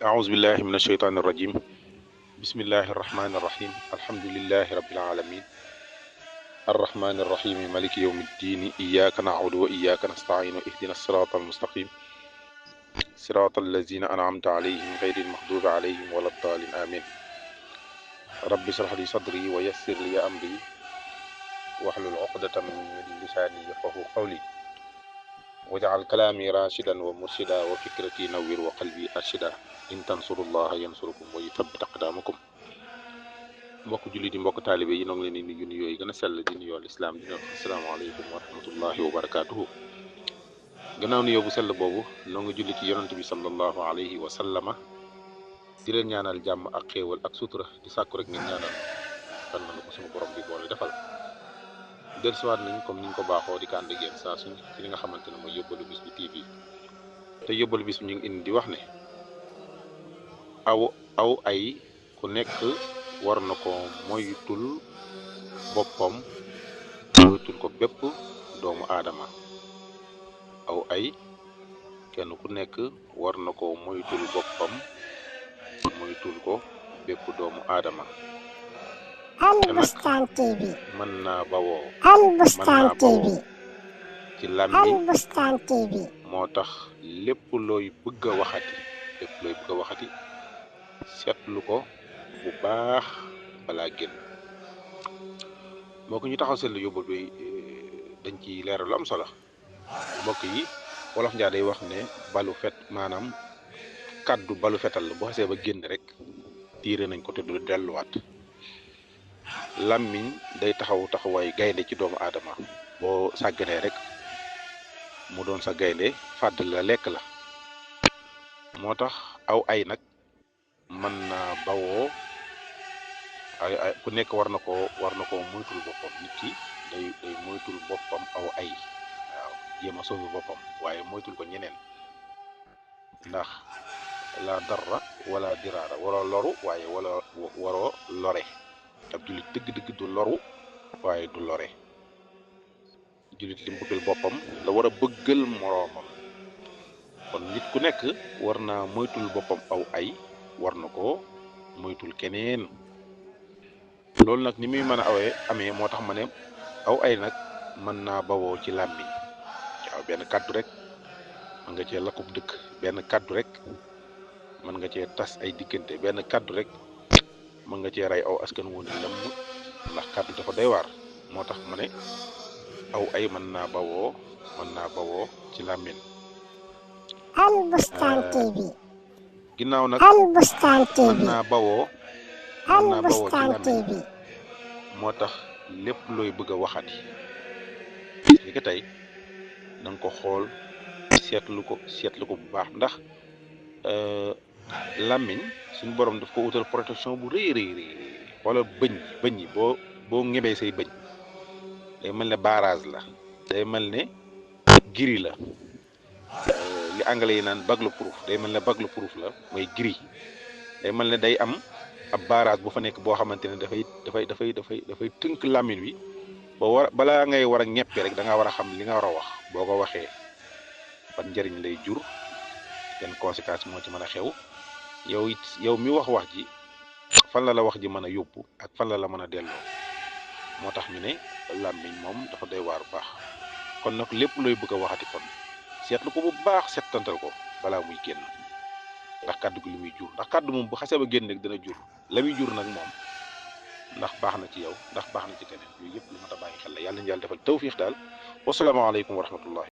أعوذ بالله من الشيطان الرجيم. بسم الله الرحمن الرحيم. الحمد لله رب العالمين الرحمن الرحيم مالك يوم الدين إياك نعبد وإياك نستعين اهدنا الصراط المستقيم صراط الذين أنعمت عليهم غير المغضوب عليهم ولا الضالين آمين. رب اشرح لي صدري ويسر لي أمري واحلل عقدة من لساني يفقهوا قولي واجعل كلامي راشدا ومرشدا وفكرتي نور وقلبي أرشدا إن تنصروا الله ينصركم ويثبت أقدامكم. mbokk jullit yi mbokk taalibe yi noo ngi leen di nuyu yooyu gën a sell di nuyoo lislaam di wax asalaamaaleykum wa rahmatullahi wa barakaatuhu. gannaaw nuyoo bu sell boobu noo ngi julli ci yonent bi sallallahu alayhi wa sallama di leen ñaanal jàmm ak xéewal ak sutura di sàkku rek ngeen ñaanal fan na ko suñu borom bi boole defal. dellusiwaat nañ comme niñ ko baaxoo di ko ànd ak yéen saa suñ ci li nga xamante ne mooy yóbbalu bis bi TV te yóbbalu bis bi ñu ngi indi di wax ne aw ay ku nekk war na ko moytul boppam moytul ko bépp doomu aadama. aw ay kenn ku nekk war na ko moytul boppam moytul ko bépp doomu aadama. Albustaan TV mën naa bawoo Albustaan TV ci làmmiñ Albustaan TV moo tax lépp looy bëgg a waxati seetlu ko bu baax balaa génn. mbokk ñu taxaw seetlu yóbbal bi dañ ci leeral lu am solo. mbokk yi wolof njaa day wax ne balu fet maanaam kàddu balu fetal la bu xasee ba génn rek tiire nañ ko te du delluwaat. làmmiñ day taxawaay gaynde ci doomu aadama boo sàgganee rek mu doon sa gaynde fàdd la lekk la. moo tax aw ay nag mën naa bawoo ay ku nekk war na ko moytul boppam. nit ki day moytul boppam aw ay waaw jéem a sauver boppam waaye moytul ko ñeneen ndax la darra wala diraara waroo loru waaye waroo lore. ab jullit dëgg-dëgg du loru waaye du lore. jullit li mu bëggal boppam la war a bëggal moroomam. kon nit ku nekk war naa moytul boppam aw ay war na ko moytul keneen. loolu nag ni muy mën a amee moo tax ma ne aw ay nag mën naa bawoo ci làmmiñ. waaw benn kàddu rek mën nga cee lakkub dëkk. benn kàddu rek mën nga cee tas ay diggante. benn kàddu rek mën nga cee rey aw askan woon lëmm ndax kàddu dafa doy waar. moo tax ma ne aw ay mën naa bawoo ci làmmiñ. Albustaan TV ginnaaw nag Albustaan TV mën naa bawoo ci Albustaan làmmiñ. TV moo tax lépp looy bëgg a waxati li ko tey na nga ko xool seetlu ko bu baax ndax làmmiñ suñu borom daf ko wutal protection bu rëy wala bëñ yi boo ngebee say bëñ day mel ne barrage la. day mel ne giri la. li anglais yi naan baglu proof day mel ne baglu proof la mooy giri. day mel ne day am ab barrage bu fa nekk boo xamante ne dafay tënk làmmiñ wi ba balaa ngay war a ñeppi rek da nga war a xam li nga war a wax boo ko waxee ban njëriñ lay jur yan conséquence moo ci mën a xew yow mi wax ji fan la wax ji mën a yóbbu ak fan la mën a delloo. moo tax ñu ne làmmiñ moom dafa doy waar bu baax. kon nag lépp looy bëgg a waxati kon seetlu ko bu baax settantal ko balaa muy génn ndax kàddu gi li muy jur ndax kàddu moom bu xasee ba génn rek dana jur la muy jur nag moom ndax baax na ci yow ndax baax na ci keneen yooyu yëpp lu mat a bàyyi xel la. yàlla nañu yàlla defal tawfiix daal. wasalaamaaleykum wa rahmatullah.